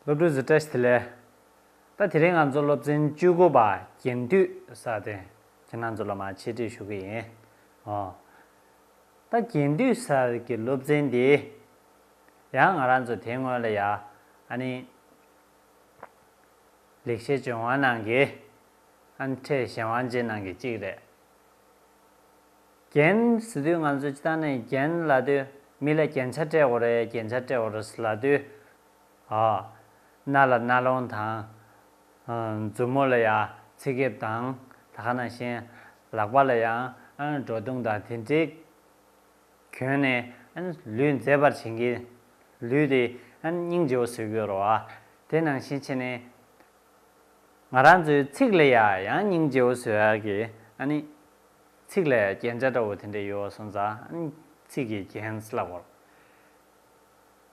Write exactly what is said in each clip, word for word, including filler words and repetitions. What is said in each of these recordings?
སློབ་ཕྲུག་ཚོ་བཀྲ་ཤིས་བདེ་ལེགས། ད་དེ་རིང་ང་ཚོ་སློབ་ཚན་བཅུ་དགུ་པ་རྒྱན་སྡུད་ཟེར་དེ་ཁྱེད་རང་ཚོ་ལ་མར་འཆད་ཁྲིད་ཞུ་གི་ཡིན། ཨོ། ད་རྒྱན་སྡུད་ཟེར་གྱི་སློབ་ཚན་འདི་ཡང་ང་རང་ཚོ་དེ་སྔོན་ལ་ཡ་ཨ་ནི་ལེགས་བཤད་ལྗོན་དབང་ནང་གི་ཨ་ནི་ཕྲད་གཞན་དབང་ཅན་ནང་གི་གཅིག་རེད། རྒྱན་ཟེར་དུས་ང་ཚོ་སྤྱིར་བཏང་ནས་རྒྱན་ལབ་དུས་མི་ལ་རྒྱན་ཆ་སྤྲས་དགོས་རེད། རྒྱན་ཆ་སྤྲས་དགོས་རེད་ལབ་དུས། ཨ། སྣ་ལ་རྣ་ལོང་དང་། ཨ། མཛུབ་མོ་ལ་ཡང་ཚིགས་ཁེབས་དང་། ད་ག་ནང་བཞིན་ལག་པ་ལ་ཡང་ཨ་སྒྲོ་མདུང་དང་དེ་འདྲའི་གྱོན་ནས་ཨ་ལུས་མཛེས་པར་བྱེད་མཁན། ལུས་དེ་ཨ་སྙིང་རྗེ་བོ་བཟོ་གི་ཡོད་རེད་བ། དེ་ནང་བཞིན་བྱས་ནས། ང་རང་ཚོའི་ཚིག་ལ་ཡ་ཡང་སྙིང་རྗེ་བོ་བཟོ་ཡག་གི་ཨ་ནི། ཚིག་ལ་ཡ་རྒྱན་ཆ་འདྲ་བོ་དེ་འདྲ་ཡོད་སོང་ཙང་ཨ་ནི་ཚིག་གི་རྒྱན་ལབ་དགོས།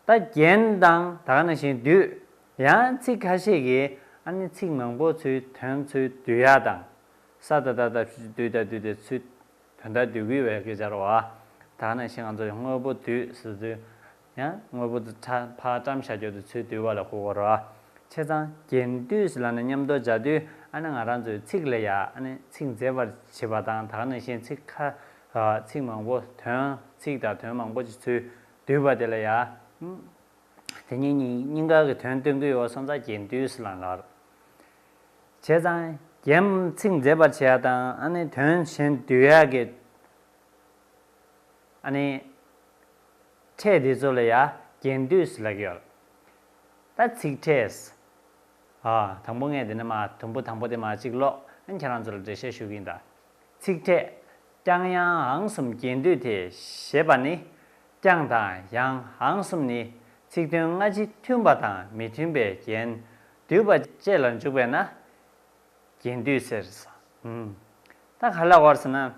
ད་རྒྱན་དང་ད་ག་ནང་བཞིན་སྡུད། ཡང་ཚིག་ཁ་ཤས་ཀྱིས་ཨ་ནི་ཚིག་མང་པོ་ཚུར་དོན་ཚུར་བསྡུ་ཡག་དང་། ས་ད་བཏགས་སྡ་བཏགས་སྡུ་ད་བསྡུ་སྟེ་ཚུར་དོན་དག་བསྡུ་གི་ཡོད་པའི་སྐད་ཆ་རེད་བ། ད་ག་ནང་བཞིན་ང་ཚོ་དངོས་པོ་སྡུད་ཟེར་དུས། ཡང་དངོས་པོ་དེ་ཕར་བཀྲམ་བཞག་རྒྱུ་དེ་ཚུར་བསྡུ་བ་ལ་གོ་དགོས་རེད་བ། བྱས་ཙང་རྒྱན་སྡུད་ཟེར་ལབ་ནས་མཉམ་དུ་སྦྱར་དུས་ཨ་ནི་ང་རང་ཚོའི་ཚིག་ལ་ཡ་ཨ་ནི་ཚིག་མཛེས་པར་བྱེད་པ་དང་། ད་ག་ནང་བཞིན་ཚིག་ཁ། ཚིག་མང་པོ་དོན། ཚིག་དང་དོན་མང་པོ་ཅིག་ཚུར་བསྡུས་པ་དེ་ལ་ཡ། དེ་གཉིས་གཉིས་གཉིས་ཀ་གི་དོན་སྟོན་གྱི་ཡོད་སོང་ཙང་རྒྱན་སྡུད་ཟེར་ལབ་ལ། བྱས་ཙང་རྒྱན་ཚིག་མཛེས་པར་བྱེད་ཡག་དང་ཨ་ནི་དོན་གཞན་བསྡུ་ཡག་གི་ཨ་ནི་ཕྲད་དེ་ཚོ་ལ་ཡ་རྒྱན་སྡུད་ཟེར་ལབ་ཀྱི་ཡོད། ད་ཚིག་ཕྲད། ཨ། དང་པོ་ངས་འདི་ནས་མར་དུམ་བུ་དང་པོ་དེ་མར་གཅིག་ཀློག་ཨ་ནི་ཁྱེད་རང་ཚོ་ལ་འགྲེལ་བཤད་ཞུ་གི་ཡིན་ད། ཚིག་ཕྲད། ཀྱང་ཡང་འང་གསུམ་རྒྱན་སྡུད་དེ། ཞེས་པ་ནི། ཀྱང་དང་ཡང་འང་གསུམ་ནི་ཚིག་དོན་སྔ་ཕྱི་མཐུན་པ་དང་མི་མཐུན་པའི་རྒྱན་བསྡུས་པ་བཅས་ལ་འཇུག་པས་ན། རྒྱན་སྡུད་ཟེར། ཨུམ། ད་ག་ལ་བར་ཟེར་ན།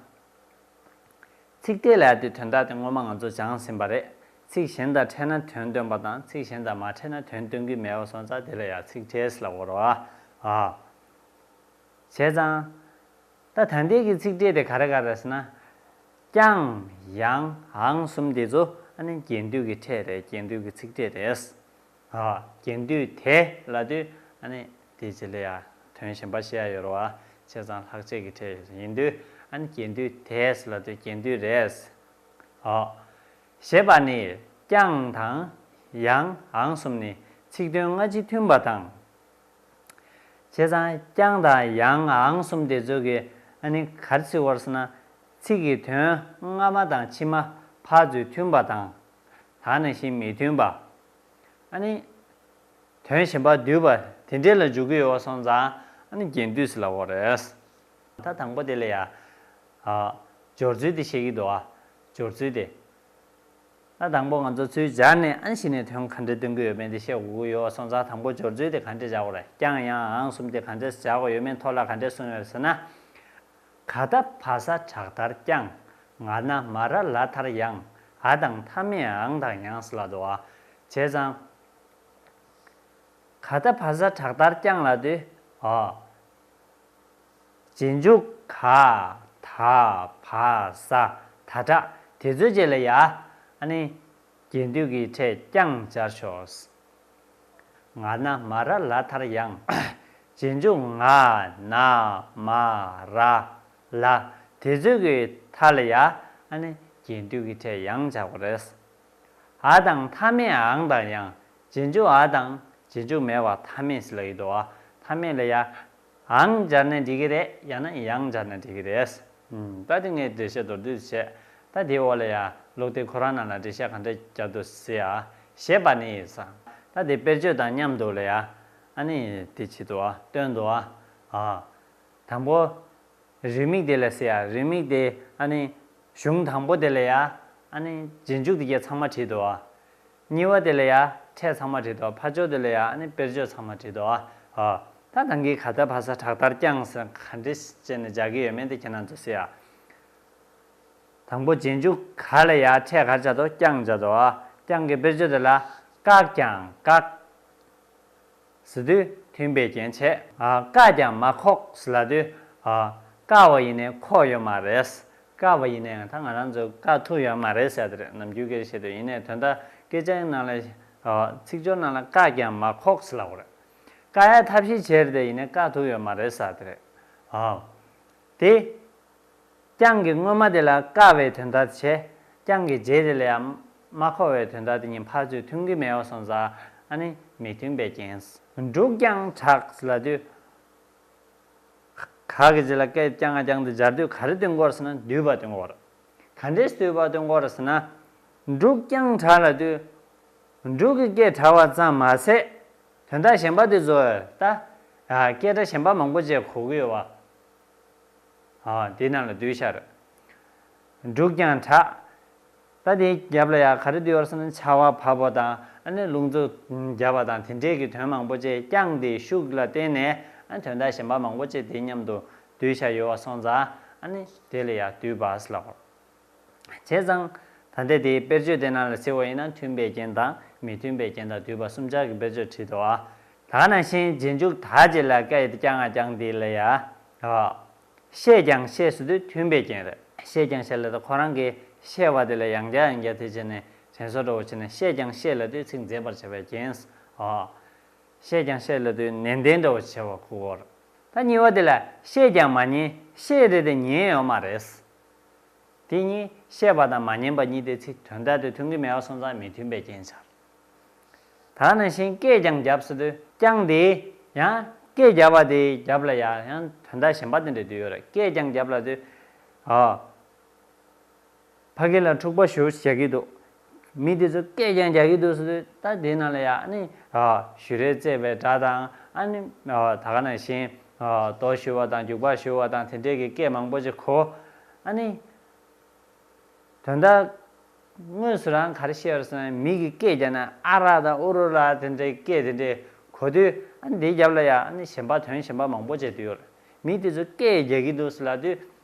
ཚིག་ཕྲད་ལབ་དུས་དོན་དག་དེ་སྔོན་མ་ང་ཚོ་སྦྱངས་ཟིན་པ་རེད། ཚིག་གཞན་དང་ཕྲད་ན་དོན་སྟོན་པ་དང་ཚིག་གཞན་དང་མ་ཕྲད་ན་དོན་སྟོན་གྱི་མེད་པ་སོང་ཙང་དེ་ལ་ཡང་ཚིག་ཕྲད་ལབ་དགོས་རེད་བ། ཨ། བྱས་ཙང་། ད་ད་ལྟའི་གི་ཚིག་ཕྲད་དེ་ག་རེ་ག་རེ་ཟེར་ན། ཀྱང་ཡང་འང་གསུམ་དེ་ཚོ་ཨ་ནི་རྒྱན་སྡུད་ཀྱི་ཕྲད་རེད། རྒྱན་སྡུད་ཀྱི་ཚིག་ཕྲད་རེད། ཨ། རྒྱན་སྡུད་དེ་ལབ་དུས་ཨ་ནི་དེའི་རྗེས་ལ་ཡ་དོན་གཞན་པ་བཤད་ཡ་ཡོད་རེད་བ། བྱས་ཙང་ལྷག་བཅས་ཀྱི་ཕྲད་ཡིན་དུས་ཨ་ནི་རྒྱན་སྡུད་དེ་ལབ་དུས་རྒྱན་སྡུད་རེད། ཨ། ཞེས་པ་ནི་ཀྱང་དང་ཡང་འང་གསུམ་ནི་ཚིག་དོན་སྔ་ཕྱི་མཐུན་པ་དང་། བྱས་ཙང་ཀྱང་དང་ཡང་འང་གསུམ་དེ་ཚོ་གི་ཨ་ནི་ག་རེ་ཟེར་བ་རེད་ཟེར་ན། ཚིག་གི་དོན་སྔ་མ་དང་ཕྱི་མ་ཕར་ཚུར་མཐུན་པ་དང་། ད་ག་ནང་བཞིན་མི་མཐུན་པ། ཨ་ནི། དོན་གཞན་པ་བསྡུས་པ་དེ་འདྲས་ལ་འཇུག་གི་ཡོད་པ་སོང་ཙང་ཨ་ནི་རྒྱན་སྡུད་ཟེར་ལབ་དགོས་རེད། ད་དང་པོ་དེ་ལ་ཡ། ཨ། སྦྱོར་ཚུལ་དེ་བཤད་ཀྱི་འདུག་ཨ། སྦྱོར་ཚུལ་དེ། ད་དང་པོ་ང་ཚོ་ཚུར་སྦྱར་ནས་ཨ་ནི་གཞི་ནས་དོན་ག་འདྲས་སྟོན་གྱི་ཡོད་མེད་དེ་བཤད་དགོས་ཀྱི་ཡོད་པ་སོང་ཙང་དང་པོ་སྦྱོར་ཚུལ་དེ་ག་འདྲས་སྦྱར་དགོས་རེད། ཀྱང་ཡང་འང་གསུམ་དེ་ག་འདྲས་སྦྱར་དགོས་ཡོད་མེད་ཐོག་ལ་ག་འདྲས་གསུངས་ཡོད་ཟེར་ན། ག་ད་བ་ས་དྲག་མཐར་ཀྱང་། ང་ན་མ་ར་ལ་མཐར་ཡང་། འ་དང་མཐའ་མེད་འང་དང་ཡང་ཟེར་ལབ་འདུག་བ། བྱས་ཙང་། ག་ད་བ་ས་དྲག་མཐར་ཀྱང་ལབ་དུས། ཨོ། རྗེས་འཇུག་ག་ད་བ་ས་ད་དྲག་དེ་ཚོའི་རྗེས་ལ་ཡ། ཨ་ནི། རྒྱན་སྡུད་ཀྱི་ཕྲད་ཀྱང་སྦྱར་ཆོག་ང་ན་མ་ར་ལ་མཐར་ཡང་། རྗེས་འཇུག་ང་ན་མ་ར་ལ་དེ་ཚོའི་གི་མཐའ་ལ་ཡ་ཨ་ནི་རྒྱན་སྡུད་ཀྱི་ཕྲད་ཡང་སྦྱར་དགོས་རེད། འ་དང་མཐའ་མེད་འང་དང་ཡང་། རྗེས་འཇུག་འ་དང་རྗེས་འཇུག་མེད་པ་མཐའ་མེད་ཟེར་ལབ་ཀྱི་འདུག་བ། མཐའ་མེད་ལ་ཡ། འང་སྦྱར་ནས་འགྲིག་གི་རེད། ཡང་ན་ཡང་སྦྱར་ནས་འགྲིག་གི་རེད། ཨུམ། ད་དེ་ངས་འགྲེལ་བཤད་མདོར་བསྡུས་བྱས། ད་དེའི་འོག་ལ་ཡ་ཀློག་དེབ་ཁོ་རང་ནང་ལ་འགྲེལ་བཤད་ག་འདྲ་རྒྱག་འདུག་ཟེར་ཡ། ཞེས་པ་ནི་ཟེར། ད་དེ་དཔེར་བརྗོད་དང་མཉམ་དུ་ལ་ཡ། ཨ་ནི་དེ་བྱེད་དུ་བ་སྟོན་དུ་བ། ཨ། དང་པོ། རེའུ་མིག་དེ་ལ་ཟེར་ཡ། རེའུ་མིག་དེ་ཨ་ནི་གཞུང་དང་པོ་དེ་ལ་ཡ། ཨ་ནི་རྗེས་འཇུག་དེ་གས་ཚང་མ་བྲིས་འདུག་བ། གཉིས་པ་དེ་ལ་ཡ་ཕྲད་ཚང་མ་བྲིས་འདུག་བ། ཕར་ཕྱོགས་དེ་ལ་ཡ་ཨ་ནི་དཔེར་བརྗོད་ཚང་མ་བྲིས་འདུག་བ། ཨ། ད་ད་གིན་ག་ད་བ་ས་དྲག་མཐར་ཀྱང་ཟེར་ག་འདྲས་བྱས་ནས་སྦྱར་གྱི་ཡོད་མེད་དེ་ཁྱེད་རང་ཚོ་གཟིགས་ཨ། དང་པོ་རྗེས་འཇུག་ག་ལ་ཡ་ཕྲད་ག་རེ་སྦྱར་འདུག་ཀྱང་སྦྱར་འདུག་བ། ཀྱང་གི་དཔེར་བརྗོད་དེ་ལ་བཀག་ཀྱང་བཀག་ཟེར་དུས་མཐུན་པའི་རྐྱེན་བྱས། ཨ། བཀག་ཀྱང་མ་ཁོག་ཟེར་ལབ་དུས། ཨ། བཀག་པ་ཡིན་ནའི་ཁོག་ཡོད་མ་རེད། བཀག་པ་ཡིན་ནའི་ད་ང་རང་ཚོས་བཀག་ཐུབ་ཡོད་མ་རེད་ཟེར་དེ་རེད། ནམ་རྒྱུན་སྐད་ཆ་བཤད་དུས་ཡིན་ནའི་དོན་དག་སྐད་ཆའི་ནང་ལ་ ཨ། ཚིག་སྦྱོར་ནང་ལ་བཀག་ཀྱང་མ་ཁོག་ཟེར་ལབ་པ་རེད། བཀག་ཡ་ཐབས་ཤེས་བྱས་རེད་དེ་ཡིན་ནའི་བཀག་ཐུབ་ཡོད་མ་རེད་ཟེར་དེ་རེད། ཨ། དེ། ཀྱང་གི་སྔོན་མ་དེ་ལ་བཀག་པའི་དོན་དག་བྱས། ཀྱང་གི་རྗེས་དེ་ལ་ཡང་མ་ཁོག་པའི་དོན་དག་དེ་གཉིས་ཕར་ཚུར་མཐུན་གྱི་མེད་པ་སོང་ཙང་ཨ་ནི་མི་མཐུན་པའི་རྐྱེན། འབྲུག་ཀྱང་གྲགས་ལབ་དུས། ག་གི་རྗེས་ལ་ཀ་ཀྱང་ང་ཀྱང་དེ་སྦྱར་དུས་ག་རེ་སྟོན་གྱི་ཡོད་རེད་ཟེར་ན་བསྡུས་པ་སྟོན་གྱི་ཡོད་རེད། ག་འདྲས་བསྡུས་པ་སྟོན་གྱི་ཡོད་རེད་ཟེར་ན། འབྲུག་ཀྱང་གྲགས་ལབ་དུས། འབྲུག་གི་སྐད་གྲགས་པ་ཙམ་མ་ཟད། དོན་དག་གཞན་པ་དེ་ཚོ་ད། ཨ། སྐད་སྒྲ་གཞན་པ་མང་པོ་ཅིག་གོ་གི་ཡོད་པ། ཨ། དེའི་ནང་ལ་བསྡུས་ཤར། འབྲུག་ཀྱང་གྲགས། ད་དེའི་རྒྱབ་ལ་ཡང་ག་རེ་བསྡུས་ཡོད་རེད་ཟེར་ན་ཆར་པ་བབས་པ་དང་ཨ་ནི་རླུང་འཚུབ་རྒྱབ་པ་དང་དེ་འདྲས་ཀྱི་དོན་མང་པོ་ཅིག་ཀྱང་དེའི་ཤུགས་ལ་བརྟེན་ནས་ཨ་ནི་དོན་དག་གཞན་པ་མང་པོ་ཅིག་དེ་མཉམ་དུ་བསྡུས་བཞག་ཡོད་པ་སོང་ཙང་ཨ་ནི་དེ་ལ་ཡང་བསྡུས་པ་ཟེར་ལབ་པ། བྱས་ཙང་། ད་ལྟའི་དེའི་དཔེར་བརྗོད་དེ་ནང་ལ་གཟིགས་པ་ཡིན་ན་མཐུན་པའི་རྐྱེན་དང་མི་མཐུན་པའི་རྐྱེན་དང་བསྡུས་པ་གསུམ་ཆར་གྱི་དཔེར་བརྗོད་བྲིས་འདུག་ཨ། ད་ག་ནང་བཞིན་རྗེས་འཇུག་ད་རྗེས་ལ་ཀ་ཡི་ཀྱང་ང་ཀྱང་དེ་ལ་ཡ། ཨ། ཤེས་ཀྱང་ཤེས་ཟེར་དུས་མཐུན་པའི་རྐྱེན་རེད། ཤེས་ཀྱང་ཤེས་ལ་ད་ཁོ་རང་གི་ཤེས་པ་དེ་ལ་ཡང་བསྐྱར་ཡང་བསྐྱར་དེ་བྱས་ནས་དྲན་གསོ་འདྲ་བོ་བྱས་ནས་ཤེས་ཀྱང་ཤེས་ལབ་དུས་ཚིག་མཛེས་པར་བྱེད་པའི་རྐྱེན། ཨ། ཤེས་ཀྱང་ཤེས་ལབ་དུས་ནན་ཏན་འདྲ་བོ་བྱེད་པ་གོ་གོ་རེད། ད་གཉིས་པ་དེ་ལ་ཤེས་ཀྱང་མ་ཉན། ཤེས་རེད་དེ་ཉན་ཡོད་མ་རེད། དེ་གཉིས་ཤེས་པ་དང་མ་ཉན་པ་གཉིས་དེ་ཚིག་དོན་དག་དེ་མཐུན་གྱི་མེད་པ་སོང་ཙང་མི་མཐུན་པའི་རྐྱེན་ཆགས། ད་ནང་བཞིན་སྐད་ཀྱང་བརྒྱབ་ཟེར་དུས་ཀྱང་དེ་ཡང་སྐད་བརྒྱབ་པ་དེའི་རྒྱབ་ལ་ཡང་ཡང་དོན་དག་གཞན་པ་དེ་འདྲ་བསྡུས་ཡོད་རེད། སྐད་ཀྱང་བརྒྱབ་ལབ་དུས། ཨ། ཕ་གི་ལ་འཁྲུག་པ་ཞེ་པོ་རྒྱག་གི་འདུག་མི་དེ་ཚོ་སྐད་ཀྱང་རྒྱག་གི་འདུག་ཟེར་དུས་ད་དེའི་ནང་ལ་ཡང་ཨ་ནི། ཨ། གཞུ་རས་རྩེད་པའི་སྒྲ་དང་ཨ་ནི། ཨ། ད་ག་ནང་བཞིན། ཨ། རྡོ་གཞུ་བ་དང་རྒྱུག་པ་གཞུ་བ་དང་དེ་འདྲས་ཀྱི་སྐད་མང་པོ་ཅིག་གོ། ཨ་ནི། དོན་དག་དངོས་སུ་རང་ག་རེ་བཤད་ཡོད་རེད་ཟེར་ན་མི་གི་སྐད་རྒྱག་ན་ཨ་ར་དང་ཨུ་རུ་ར་དེ་འདྲའི་སྐད་དེ་འདྲས་གོ་དུས་ཨ་ནི་དེའི་རྒྱབ་ལ་ཡ་ཨ་ནི་གཞན་པ་དོན་གཞན་པ་མང་པོ་བྱེད་དུ་ཡོད་རེད། མི་དེ་ཚོ་སྐད་རྒྱག་གི་འདུག་ཟེར་ལབ་དུས་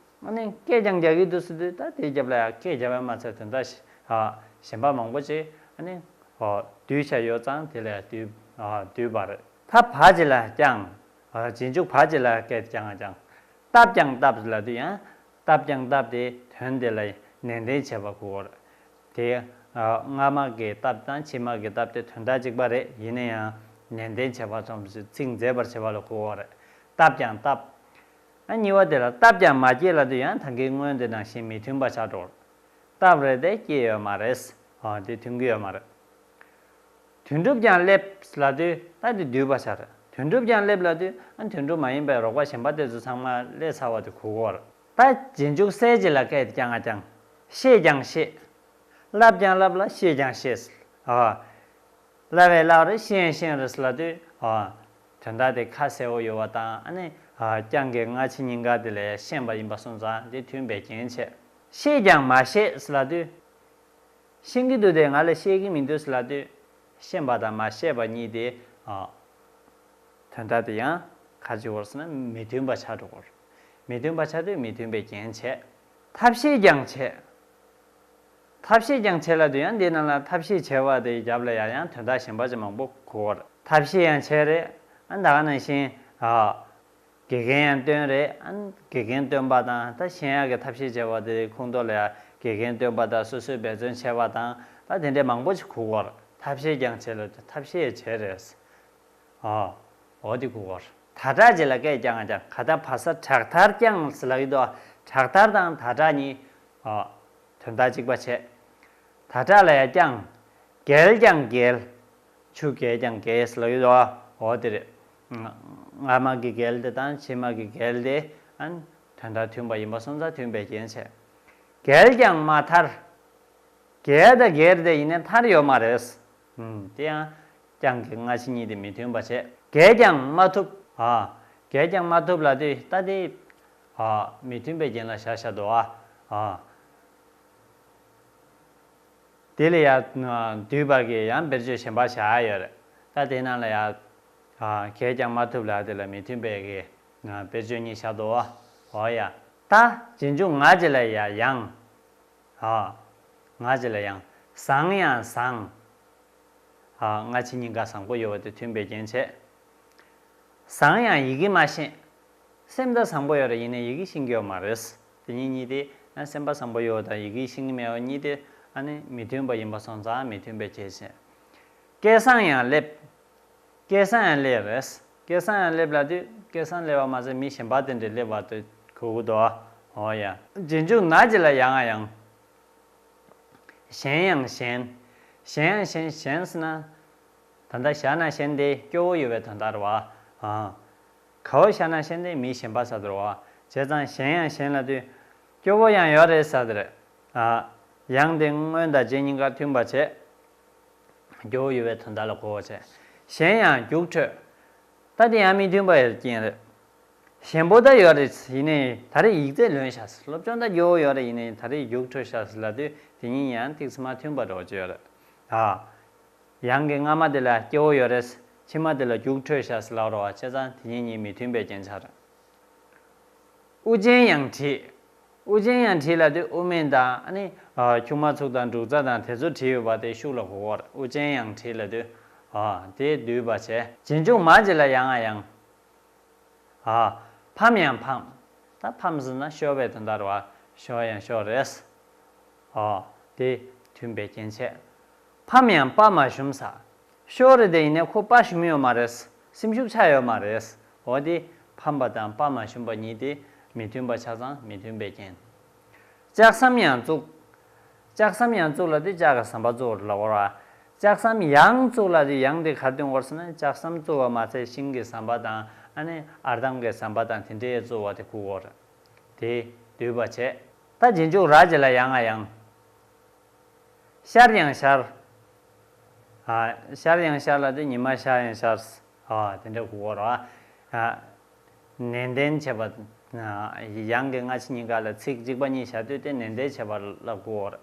ཨ་ནི་སྐད་ཀྱང་རྒྱག་གི་འདུག་ཟེར་དུས་ད་དེའི་རྒྱབ་ལ་ཡ་སྐད་རྒྱག་པ་མ་ཚད་དོན་དག་གཞན་པ་མང་པོ་ཅིག་ཨ་ནི་བསྡུས་བྱས་ཡོད་ཙང་དེ་ལ་ཡ་བསྡུས་བསྡུས་པ་རེད། ད་བ་ཅིག་ལ་ཀྱང་། རྗེས་འཇུག་བ་ཅིག་ལ་སྐད་ཀྱང་ཀྱང་། བཏབ་ཀྱང་བཏབ་ལབ་དུས་ཡང་། བཏབ་ཀྱང་བཏབ་དེ་དོན་དེ་ལ་ནན་ཏན་བྱེད་པ་གོ་བར། དེ། སྔ་མ་གི་བཏབ་དང་ཕྱི་མ་གི་བཏབ་དེ་དོན་དག་གཅིག་པ་རེད། ཡིན་ན་ཡང་ནན་ཏན་བྱེད་པ་ཙམ་ཞིག་ཚིག་མཛེས་པར་བྱེད་པ་ལ་གོ་བར། བཏབ་ཀྱང་བཏབ། ཨ་གཉིས་པ་དེ་ལ་བཏབ་ཀྱང་མ་སྐྱེས་ལབ་དུས་ཡང་ད་གིན་སྔོན་དེ་ནང་བཞིན་མི་མཐུན་པ་ཆགས་འགྲོ། བཏབ་རེད་དེ་སྐྱེས་ཡོད་མ་རེད། ཨ་དེ་མཐུན་གྱི་ཡོད་མ་རེད། དོན་གྲུབ་ཀྱང་སླེབས་ལབ་དུས་ད་དེ་བསྡུས་པ་ཆགས་རེད། དོན་གྲུབ་ཀྱང་སླེབས་ལབ་དུས་ཨ་དོན་གྲུབ་མ་ཡིན་པའི་རོགས་པ་གཞན་པ་དེ་ཚོ་ཚང་མ་སླེབས་ཚར་བ་དེ་གོ་གོ་རེད། ད་རྗེས་འཇུག་གསལ་བྱེད་ལ་སྐད་དེ་ཀྱང་ང་ཀྱང་། ཤེས་ཀྱང་ཤེས། བསླབ་ཀྱང་བསླབ་ལ་ཤེས་ཀྱང་ཤེས། ཨ། བསླབ་པའི་བསླབ་རེད་ཤེས་ཡང་ཤེས་རེད་ལབ་དུས། ཨ། དོན་དག་དེ་ཁ་གསལ་བོ་ཡོད་པ་དང་ཨ་ནི། ཨ། ཀྱང་གི་སྔ་ཕྱི་གཉིས་ཀ་དེ་ལས་ཤེས་པ་ཡིན་པ་སོང་ཙང་དེ་མཐུན་པའི་རྐྱེན་བྱས། ཤེས་ཀྱང་མ་ཤེས་ལབ་དུས། ཤེས་ཀྱི་འདུག་དེ་ང་ལ་ཤེས་ཀྱི་མི་འདུག་ལབ་དུས། ཤེས་པ་དང་མ་ཤེས་པ་གཉིས་དེ། ཨ། དོན་དག་དེ་ཡང་ག་ཅིག་བོར་སོང་ན་མི་མཐུན་པ་ཆགས་འགྲོ་གོ། མི་མཐུན་པ་ཆགས་དུས་མི་མཐུན་པའི་རྐྱེན་བྱས། ཐབས་ཤེས་ཀྱང་བྱས། ཐབས་ཤེས་ཀྱང་བྱས་ལབ་དུས་ཡང་འདི་ནང་ལ་ཐབས་ཤེས་བྱས་པ་དེའི་རྒྱབ་ལ་ཡང་ཡང་དོན་དག་གཞན་པ་ཅིག་མང་པོ་གོ་བར། ཐབས་ཤེས་ཡང་བྱས་རེད། ཨ་ད་ག་ནང་བཞིན། ཨ། དགེ་རྒན་ཡང་བསྟེན་རེད། ཨ་དགེ་རྒན་བསྟེན་པ་དང་ད་ཤེས་ཡག་གི་ཐབས་ཤེས་བྱས་པ་དེ་ཁོང་ཚོ་ལ་ཡང་དགེ་རྒན་བསྟེན་པ་དང་སོ་སོས་འབད་བརྩོན་བྱས་པ་དང་ད་དེ་འདྲས་མང་པོ་ཞིག་གོ་བར། ཐབས་ཤེས་ཀྱང་བྱས་ལབ་དུས་ཐབས་ཤེས་ཡང་བྱས་རེད། ཨ། འོ་དེ་གོ་གོ། ད་དྲག་ཅིག་ལ་སྐད་ཀྱང་ཀྱང་ག་ད་བ་ས་དྲག་མཐར་ཀྱང་ཟེར་ལབ་ཀྱི་འདུག་དྲག་མཐར་དང་ད་དྲག་གཉིས། ཨ། དོན་དག་གཅིག་པ་བྱས། ད་དྲག་ལ་ཡང་ཀྱང་། རྒྱལ་ཀྱང་རྒྱལ། ཆུ་རྒྱས་ཀྱང་རྒྱས་ཟེར་ལབ་ཀྱི་འདུག་འོ་དེ་རེད། སྔ་མ་གི་རྒྱལ་དེ་དང་ཕྱི་མ་གི་རྒྱལ་དེ་ཨན། དོན་དག་མཐུན་པ་ཡིན་པ་སོང་ཙང་མཐུན་པའི་རྐྱེན་བྱས། རྒྱལ་ཀྱང་མ་མཐར། རྒྱལ་དང་རྒྱལ་དེ་ཡིན་ནའི་མཐར་ཡོད་མ་རེད། ཨུམ། དེ་ཡང་ཀྱང་གི་སྔ་ཕྱི་གཉིས་དེ་མི་མཐུན་པ་བྱས། རྒྱལ་ཀྱང་མ་ཐུབ། ཨ། རྒྱལ་ཀྱང་མ་ཐུབ་ལབ་དུས་ད་དེ། ཨ། མི་མཐུན་པའི་རྐྱེན་ལ་བཞག་བཞག་འདུག་ཨ། ཨ། དེ་ལ་ཡང་བསྡུས་པ་གི་ཡང་དཔེར་བརྗོད་གཞན་པ་བཞག་ཡོད་རེད། ད་དེ་ནང་ལ་ཡང་། ཨ། རྒྱལ་ཀྱང་མ་ཐུབ་ལབ་དེ་ལ་མི་མཐུན་པའི་གི་དཔེར་བརྗོད་གཉིས་བཞག་འདུག་འོ་ཡ། ད་རྗེས་འཇུག་ང་ཅིག་ལ་ཡང་ཡང་། ཨ། ང་ཅིག་ལ་ཡང་། བཟང་ཡང་བཟང་། ཨ། སྔ་ཕྱི་གཉིས་ཀ་བཟང་པོ་ཡོད་པ་དེ་མཐུན་པའི་རྐྱེན་བྱས། བཟང་ཡང་ཡི་གེ་མ་ཤེས། སེམས་ད་བཟང་པོ་ཡོད་རེད་ཡིན་ནའི་ཡི་གེ་ཤེས་ཀྱི་ཡོད་མ་རེད། དེ་གཉིས་གཉིས་དེ་ན་སེམས་པ་བཟང་པོ་ཡོད་དང་ཡི་གེ་ཤེས་ཀྱི་མེད་པ་གཉིས་དེ་ཨ་ནི་མི་མཐུན་པ་ཡིན་པ་སོང་ཙང་མི་མཐུན་པའི་རྐྱེན་བྱས། སྐལ་བཟང་ཡང་སླེབས། སྐལ་བཟང་ཡང་སླེབས་རེད། སྐལ་བཟང་ཡང་སླེབས་ལབ་དུས་སྐལ་བཟང་སླེབས་པ་མ་ཟད་མི་གཞན་པ་དེ་འདྲས་སླེབས་པ་དེ་གོ་གི་འདུག་ཨ། འོ་ཡ། རྗེས་འཇུག་ན་ཅིག་ལ་ཡང་ང་ཡང་། གཞན་ཡང་གཞན། གཞན་ཡང་གཞན། གཞན་ཟེར་ན། ད་ལྟ་བཞག་ན་གཞན་དེ་སྐྱོ་བོ་ཡོད་པའི་དོན་དག་རེད་བ། ཨ། ག་བོ་བཞག་ན་གཞན་དེ་མི་གཞན་པ་ཟེར་དུ་རེད་བ། བྱས་ཙང་གཞན་ཡང་གཞན་ལབ་དུས། སྐྱོ་བོ་ཡང་ཡོད་རེད་ཟེར་དེ་རེད། ཨ། ཡང་དེ་སྔོན་དང་རྗེས་གཉིས་ཀ་མཐུན་པ་བྱས། སྐྱོ་བོ་ཡོད་པའི་དོན་དག་ལ་གོ་བ་བྱས། གཞན་ཡང་རྒྱུགས་འཕྲོད། ད་དེ་ཡང་མི་མཐུན་པ་ཡོད་རྐྱེན་རེད། གཞན་པོ་ད་ཡོད་རེད་ཡིན་ནའི་ད་རེས་ཡིག་ཚད་ལོན་ཤག་སློབ་སྦྱོང་ད་སྐྱོ་བོ་ཡོད་རེད་ཡིན་ནའི་ད་རེས་རྒྱུགས་འཕྲོད་ཤག་ལབ་དུས་དེ་གཉིས་ཡང་ཏིག་ཙམ་མ་མཐུན་པ་འདྲ་བོ་ཅིག་ཡོད་རེད། ཨ། ཡང་གི་སྔ་མ་དེ་ལ་སྐྱོ་བོ་ཡོད་རེད། ཕྱི་མ་དེ་ལ་རྒྱུགས་འཕྲོད་ཤག་ལབ་རོགས་བྱས་ཙང་དེ་གཉིས་གཉིས་མི་མཐུན་པའི་རྐྱེན་ཆགས་རེད། དབུ་ཅན་ཡང་བྲིས། དབུ་ཅན་ཡང་བྲིས་ལབ་དུས་དབུ་མེད་དང་ཨ་ནི། ཨ། ཁྱུག་མ་ཚུགས་དང་འབྲུག་རྩ་དང་དེ་ཚོ་བྲིས་ཡོད་པ་དེ་ཤུགས་ལ་གོ་གོ་རེད། དབུ་ཅན་ཡང་བྲིས་ལབ་དུས། ཨ། དེ་བསྡུས་པ་བྱས། རྗེས་འཇུག་མ་ཅིག་ལ་ཡང་ང་ཡང་། ཨ། ཕམ་ཡང་ཕམ། ད་ཕམ་ཟེར་ན་ཤོར་བའི་དོན་དག་རེད་བ། ཤོར་ཡང་ཤོར་རེད། ཨ། དེ་མཐུན་པའི་རྐྱེན་བྱས། ཕམ་ཡང་དཔའ་མ་ཞུམ་ས། ཤོར་རེད་དེ་ཡིན་ནའི་ཁོ་དཔའ་ཞུམ་ཡོད་མ་རེད། སེམས་ཤུགས་ཆག་ཡོད་མ་རེད། འོ་དེ་ཕམ་པ་དང་དཔའ་མ་ཞུམ་པ་གཉིས་དེ་མི་མཐུན་པ་ཆགས་ཙང་མི་མཐུན་པའི་རྐྱེན། ལྕགས་ཟམ་ཡང་བཙུགས། ལྕགས་ཟམ་ཡང་བཙུགས་ལབ་དུས་ལྕགས་ཀྱི་ཟམ་པ་བཙུགས་ལབ་པ་རེད། ལྕགས་ཟམ་ཡང་བཙུགས་ལབ་དུས་ཡང་དེ་ག་རེ་སྟོན་གོ་ཟེར་ན་ལྕགས་ཟམ་བཙུགས་པ་མ་ཚད་ཤིང་གི་ཟམ་པ་དང་ཨ་ནི་ཨར་འདམ་གྱི་ཟམ་པ་དང་དེ་འདྲའི་བཙུགས་པ་དེ་གོ་གོ་རེད། དེ་བསྡུས་པ་བྱས། ད་རྗེས་འཇུག་ར་ཅིག་ལ་ཡང་ང་ཡང་། ཤར་ཡང་ཤར། ཨ། ཤར་ཡང་ཤར་ལབ་དུས་ཉི་མ་ཤར་ཡང་ཤར། ཨ། དེ་འདྲ་གོ་གོ་རེད་བ། ཨ། ནན་ཏན་བྱེད་པ། ཨ། ཡང་གི་སྔ་ཕྱི་གཉིས་ཀ་ལ་ཚིག་གཅིག་པ་གཉིས་བཞག་དུས་དེ་ནན་ཏན་བྱེད་པ་ལ་གོ་གོ་རེད།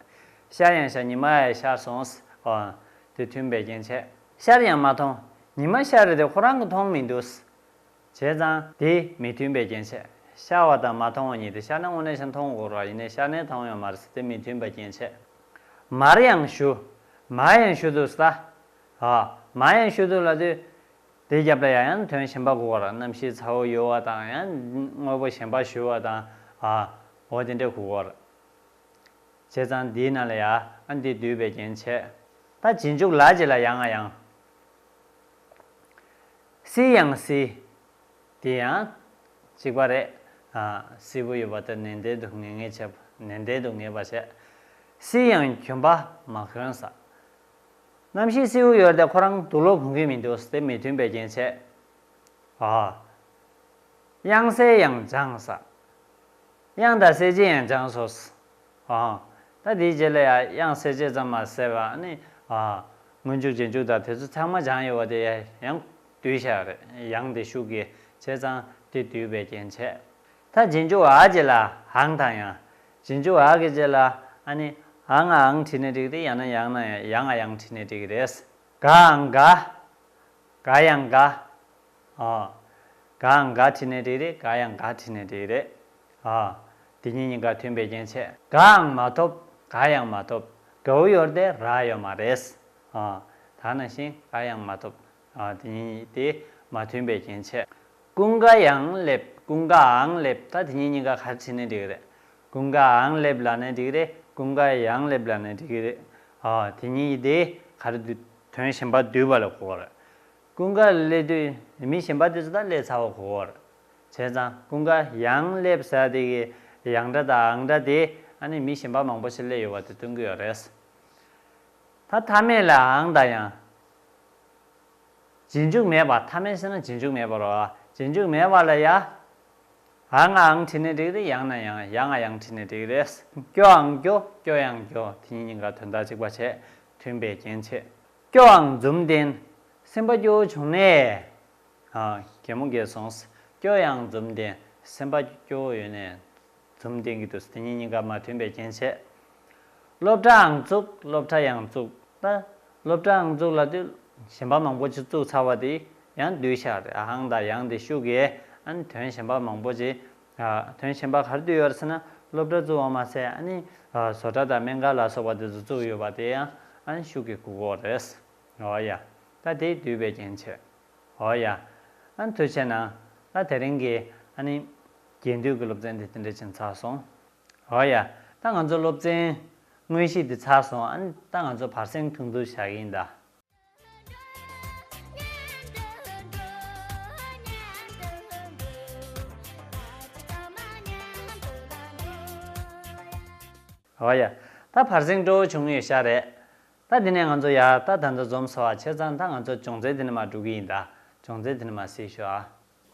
ཤར་ཡང་ཤར། ཉི་མ་ཡང་ཤར་སོང་། ཨ། དེ་མཐུན་པའི་རྐྱེན་བྱས། ཤར་ཡང་མ་མཐོང་། ཉི་མ་ཤར་རེད་དེ་ཁོ་རང་གིས་མཐོང་མི་འདུག་བྱས་ཙང་དེ་མི་མཐུན་པའི་རྐྱེན་བྱས། ཤར་བ་དང་མ་མཐོང་བ་གཉིས་དེ། ཤར་ན་དངོས་གནས་ཤར་མཐོང་དགོས་རེད་བ། ཡིན་ནའི་ཤར་ནའི་མཐོང་ཡོད་མ་རེད། དེ་མི་མཐུན་པའི་རྐྱེན་བྱས། མར་ཡང་ཞུ། མར་ཡང་ཞུ་འདུག་ཟེར། ཨ། མར་ཡང་ཞུ་འདུག་ལབ་དུས། དེའི་རྒྱབ་ལ་ཡང་ཡང་དོན་གཞན་པ་གོ་གོ་རེད། གནམ་གཤིས་ཚ་བོ་ཡོད་པ་དང་ཡང་དངོས་པོ་གཞན་པ་ཞུ་བ་དང་། ཨ། འོ་དེ་འདྲ་གོ་གོ་རེད། བྱས་ཙང་འདིའི་ནང་ལ་ཡ་ཨ་འདི་བསྡུས་པའི་རྐྱེན་བྱས། ད་རྗེས་འཇུག་ལ་ཅིག་ལ་ཡང་ང་ཡང་། བསིལ་ཡང་བསིལ། དེ་ཡང་གཅིག་པ་རེད། ཨ། བསིལ་པོ་ཡོད་པ་དེ་ནན་ཏན་དུ་ངེས་ངེས་བྱས། ནན་ཏན་དུ་ངེས་པ་བྱས། བསིལ་ཡང་གྱོན་པ་མ་གྱོན་ས། གནམ་གཤིས་བསིལ་པོ་ཡོད་དེ་ཁོ་རང་དུག་ལོག་གྱོན་གྱི་མི་འདུག་དེ་མི་མཐུན་པའི་རྐྱེན་བྱས། ཨ། གཡང་སེ་ཡང་སྦྱངས་ས། གཡང་དང་སེ་བྱས་ཡང་སྦྱངས་སོ། ཨ། ད་དེའི་རྗེས་ལ་ཡང་གཡང་སེ་བྱས་ཙམ་མ་ཟད་པ་ནི། ཨ། སྔོན་འཇུག་རྗེས་འཇུག་དང་དེ་ཚོ་ཚང་མ་སྦྱངས་ཡོད་པ་དེ་ཡང་བསྡུས་བཞག་རེད། ཡང་དེ་ཤུགས་ཀྱིས་བྱས་ཙང་དེ་བསྡུས་པའི་རྐྱེན་བྱས། ད་རྗེས་འཇུག་འ་རྗེས་ལ་འང་དང་ཡང་། རྗེས་འཇུག་འ་གི་རྗེས་ལ་ཨ་ནི་འ་ང་འང་བྲིས་ནས་འགྲིག་རེད། ཡང་ན་ཡང་ན་ཡང་ང་ཡང་བྲིས་ནས་འགྲིག་རེད། ག་འང་ག། ག་ཡང་ག། ཨ། ག་འང་ག་བྲིས་ནས་འགྲིག་རེད། ག་ཡང་ག་བྲིས་ནས་འགྲིག་རེད། ཨ། དེ་གཉིས་གཉིས་ཀ་མཐུན་པའི་རྐྱེན་བྱས། ག་འང་མ་ཐོབ། ག་ཡང་མ་ཐོབ། ག་བོ་ཡོད་དེ་ར་ཡོད་མ་རེད། ཨ། ད་ནང་བཞིན་ག་ཡང་མ་ཐོབ། ཨ། དེ་གཉིས་དེ་མ་མཐུན་པའི་རྐྱེན་བྱས། ཀུན་དགའ་ཡང་སླེབས། ཀུན་དགའ་འང་སླེབས། ད་དེ་གཉིས་གཉིས་ཀ་ག་རེ་བྲིས་ནས་འགྲིག་རེད། ཀུན་དགའ་འང་སླེབས་ལབ་ནས་འགྲིག་རེད། ཀུན་དགའ་ཡང་སླེབས་ལབ་ནས་འགྲིག་རེད། ཨ། དེ་གཉིས་དེ་ག་རེ་བསྡུ། དོན་གཞན་པ་བསྡུས་པ་ལ་གོ་བ་རེད། ཀུན་དགའ་སླེབས་དུས་མི་གཞན་པ་དེ་ཚོ་ད་སླེབས་ཚར་བ་གོ་བ་རེད། བྱས་ཙང་ཀུན་དགའ་ཡང་སླེབས་ཟེར་དེ་གི་ཡང་སྒྲ་དང་འང་སྒྲ་དེ་ཨ་ནི་མི་གཞན་པ་མང་པོ་ཞིག་སླེབས་ཡོད་པ་དེ་སྟོན་གི་ཡོད་རེད། ད་མཐའ་མེད་ལ་འང་དང་ཡང་། རྗེས་འཇུག་མེད་པ། མཐའ་མེད་ཟེར་ན་རྗེས་འཇུག་མེད་པ་རེད། རྗེས་འཇུག་མེད་པ་ལ་ཡ། འ་ང་འང་བྲིས་ནས་འགྲིག་རེད། ཡང་ན་ཡང་། ཡ་ང་ཡང་བྲིས་ནས་འགྲིག་རེད། སྐྱོ་འང་སྐྱོ། སྐྱོ་ཡང་སྐྱོ། དེ་གཉིས་གཉིས་ཀ་དོན་དག་གཅིག་པ་བྱས། མཐུན་པའི་རྐྱེན་བྱས། སྐྱོ་འང་འཛུམ་ལྡན། སེམས་པ་སྐྱོ་བོ་བྱུང་ནས། ཨ། གད་མོ་བགད་སོང་། སྐྱོ་ཡང་འཛུམ་ལྡན། སེམས་པ་སྐྱོ་བོ་ཡོད་ནས། འཛུམ་བསྟན་གྱི་འདུག་དེ་གཉིས་གཉིས་ཀ་མ་མཐུན་པའི་རྐྱེན་བྱས། སློབ་གྲྭའང་བཙུགས། སློབ་གྲྭ་ཡང་བཙུགས། ད་སློབ་གྲྭའང་བཙུགས་ལབ་དུས་གཞན་པ་མང་པོ་ཅིག་བཙུགས་ཚར་བ་དེ་ཡང་བསྡུས་བཞག་རེད། འང་དང་ཡང་དེ་ཤུགས་ཀྱིས་ཨ་ནི་དོན་གཞན་པ་མང་པོ་ཅིག་ཨ། དོན་གཞན་པ་ག་རེ་བསྡུས་ཡོད་རེད་ཟེར་ན། སློབ་གྲྭ་བཙུགས་པ་མ་ཟད་ཨ་ནི་ཨ། བཟོ་གྲྭ་དང་སྨན་ཁང་ལ་སོགས་པ་དེ་ཚོ་བཙུགས་ཡོད་པ་དེ་ཡང་ཨ་ནི་ཤུགས་ཀྱིས་གོ་གོ་རེད། འོ་ཡ། ད་དེ་བསྡུས་པའི་རྐྱེན་བྱས། འོ་ཡ། ཨ་ནི་ཐུགས་རྗེ་གནང་། ད་དེ་རིང་གི་ཨ་ནི་རྒྱན་སྡུད་ཀྱི་སློབ་ཚན་དེ་དེ་འདྲ་ཅིག་ཚར་སོང་། འོ་ཡ། ད་ང་ཚོ་སློབ་ཚན་དངོས་གཞི་དེ་ཚར་སོང་། ཨ་ནི་ད་ང་ཚོ་བར་གསེང་ཐུང་ཐུང་བཞག་གི་ཡིན་ད། འོ་ཡ། ད་བར་གསེང་སྤྲོ་བོ་བྱུང་ཡོད་ཤག་རེད། ད་དེ་ནས་ང་ཚོ་ཡ་ད་ད་ལྟ་འཛོམས་ཚར་བ་བྱས་ཙང་ད་ང་ཚོ་སྦྱོང་ཚན་དེ་ནས་མར་འགྲོ་གི་ཡིན། ད་སྦྱོང་ཚན་དེ་ནས་མར་གཟིགས་ཤོག་ཨ།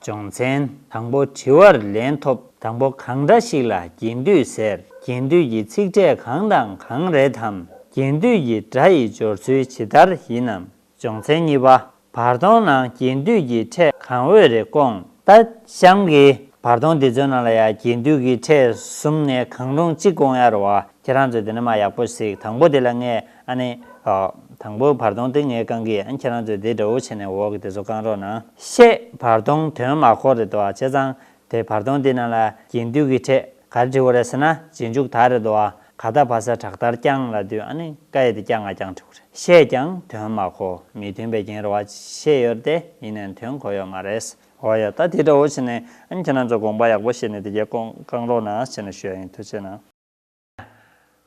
སྦྱོང་ཚན། དང་པོ། དྲི་བར་ལན་ཐོབས། དང་པོ། གང་འདྲ་ཞིག་ལ་རྒྱན་སྡུད་ཟེར། རྒྱན་སྡུད་ཀྱི་ཚིག་ཕྲད་གང་དང་གང་རེད་དམ། རྒྱན་སྡུད་ཀྱི་སྒྲ་ཡི་སྦྱོར་ཚུལ་ཇི་ལྟར་ཡིན་ནམ། སྦྱོང་ཚན་གཉིས་པ། བར་སྟོང་ནང་རྒྱན་སྡུད་ཀྱི་ཕྲད་གང་འོས་རེ་བསྐོངས། ད་གཤམ་གྱི་བར་སྟོང་འདི་ཚོའི་ནང་ལ་ཡང་རྒྱན་སྡུད་ཀྱི་ཕྲད་གསུམ་ནས་གང་རུང་གཅིག་བསྐོང་ཡ་རེད་བ། ཁྱེད་རང་ཚོས་དེ་ནས་མར་ཡག་པོ་གཟིགས། དང་པོ་དེ་ལ་ངས་ཨ་ནི། ཨ། དང་པོའི་བར་སྟོང་དེ་ངས་བསྐང་གི། ཨ། ཁྱེད་རང་ཚོས་དེ་འདྲ་བོ་བྱས་ནས་འོག་གི་དེ་ཚོ་བསྐང་རོགས་གནང་། ཤད་བར་སྟོང་དོན་མ་གོ་རེད་དོ། བྱས་ཙང་དེ་བར་སྟོང་དེ་ནང་ལ་རྒྱན་སྡུད་ཀྱི་ཕྲད་ག་རེ་བྲིས་པ་རེད་ཟེར་ན། རྗེས་འཇུག་ད་རེད་དོ། ག་ད་བ་ས་དྲག་མཐར་རྐྱང་ལ་དུས། ཨ་ནི་ཀ་ཡ་དེ་རྐྱང་ང་རྐྱང་བྲིས་པ་རེད། ཤད་ཀྱང་དོན་མ་གོ། མི་མཐུན་པའི་རྐྱེན་རེད་བ། ཤད་ཡོད་རེད་དེ། ཡིན་ནའང་དོན་གོ་ཡོད་མ་རེད། འོ་ཡ། ད་དེ་འདྲ་བོ་བྱས་ནས། ཨ་ནི་ཁྱེད་རང་ཚོ་དགོངས་པ་ཡག་པོ་བཞེས་ནས་དེ་གའི་བསྐང་རོགས་གནང་ཟེར་ནས་ཞུ་ཡ་ཡིན། ཐུགས་རྗེ་གནང་།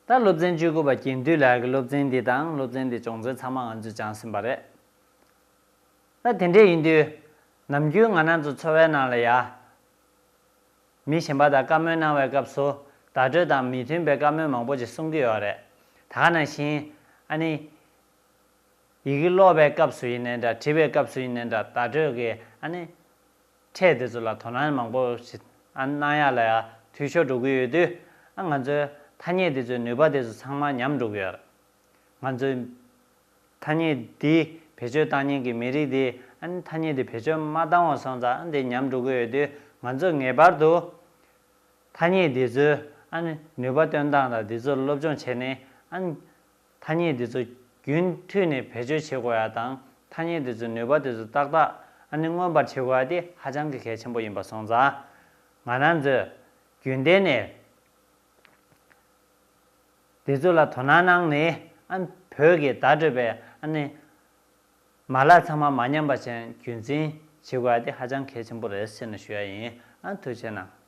ད་སློབ་ཚན་བཅུ་དགུ་པ་རྒྱན་སྡུད་ལབ་ཡག་གི་སློབ་ཚན་འདི་དང་སློབ་ཚན་འདི་སྦྱོང་ཚན་ཚང་མ་ང་ཚོས་སྦྱངས་ཟིན་པ་རེད། ད་དེ་འདྲས་ཡིན་དུས། ནམ་རྒྱུན་ང་རང་ཚོ་འཚོ་བའི་ནང་ལ་ཡ། མི་གཞན་པ་དང་བཀའ་མོལ་གནང་བའི་སྐབས་སུ་བརྡ་སྤྲོད་དང་མི་མཐུན་པའི་བཀའ་མོལ་མང་པོ་ཅིག་གསུང་གི་ཡོད་རེད། ད་ག་ནང་བཞིན། ཨ་ནི། ཡི་གེ་ཀློག་པའི་སྐབས་སུ་ཡིན་ནའི་འདྲ། བྲིས་པའི་སྐབས་སུ་ཡིན་ནའི་འདྲ། བརྡ་སྤྲོད་ཀྱི་ཨ་ནི་ཕྲད་དེ་ཚོ་ལ་དོ་སྣང་མང་པོ་ཞིག་ཨ་གནང་ཡག་ལ་ཡ་འཐུས་ཤོར་འགྲོ་གི་ཡོད་དུས། ཨ་ང་ཚོའི་ཐ་སྙད་དེ་ཚོའི་ནུས་པ་དེ་ཚོ་ཚང་མ་ཉམས་འགྲོ་གི་ཡོད་རེད། ང་ཚོའི་ཐ་སྙད་འདི་བེད་སྤྱོད་བཏང་མཁན་གྱི་མི་རིགས་འདི་ཨ་ནི་ཐ་སྙད་འདི་བེད་སྤྱོད་མ་བཏང་བ་སོང་ཙང་ཨ་འདི་ཉམས་འགྲོ་གི་ཡོད་དུས། ང་ཚོས་ངེས་པར་དུ་ཐ་སྙད་འདི་ཚོའི་ཨ་ནི་ནུས་པ་བཏོན་སྟངས་དང་འདི་ཚོ་སློབ་སྦྱོང་བྱས་ནས། ཨ་ནི་ཐ་སྙད་འདི་ཚོ་རྒྱུན་མཐུད་ནས་བེད་སྤྱོད་བྱེད་དགོས་ཡ་དང་། ཐ་སྙད་འདི་ཚོའི་ནུས་པ་དེ་ཚོ་ཏག་ཏག་ཨ་ནི་མངོན་པར་བྱེད་དགོས་ཡ་དེ་ཧ་ཅང་གི་གལ་ཆེན་པོ་ཡིན་པ་སོང་ཙང་། ང་རང་ཚོས་རྒྱུན་གཏན་ནས་འདི་ཚོ་ལ་དོ་སྣང་གནང་ནས། ཨ་ནི་བོད་ཀྱི་བརྡ་སྤྲོད་པའི་ཨ་ནི་མ་ལག་ཚང་མ་མ་ཉམས་པ་བྱས། རྒྱུན་འཛིན་བྱེད་དགོས་ཡ་དེ་ཧ་ཅང་གལ་ཆེན་པོ་རེད་ཟེར་ནས་ཞུ་ཡ་ཡིན། ཨ་ཐུགས་རྗེ་གནང་།